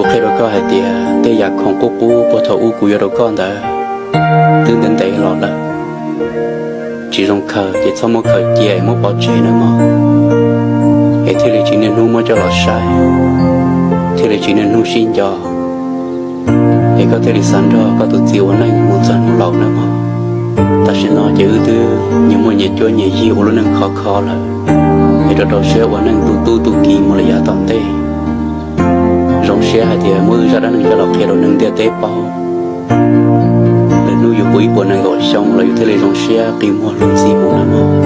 Kuv qhia rau koj hais tias tej yam khoom qub qub puag thaum ub kuv yuav rau koj ntawd twb ntev ntev los lawm. Tsis zoo khaws ces txhob muab khaws cia es muab pov tseg nawb mog, es thiaj li tsis niaj hnub muab coj los saib, thiaj li tsis niaj hnub sib nco, es koj thiaj li xav nrog koj tus txiv ua neej mus txog hnub laus nawb mog. Tam sim no ces wb twb nyias muaj nyias cuab nyias yig ua lub neej khov kho lawm, es rau rau siab ua neej tu tub tu kiv mus lawm yav tom ntej. Zoo siab hais tias muab wb zaj dab neeg coj los qhia rau neeg ntiaj teb paub, lwm hnub yus puv ib puas nees nkaum xyoo los yus thiaj li zoo siab qi muag hlub ntxhi mus nawb mog.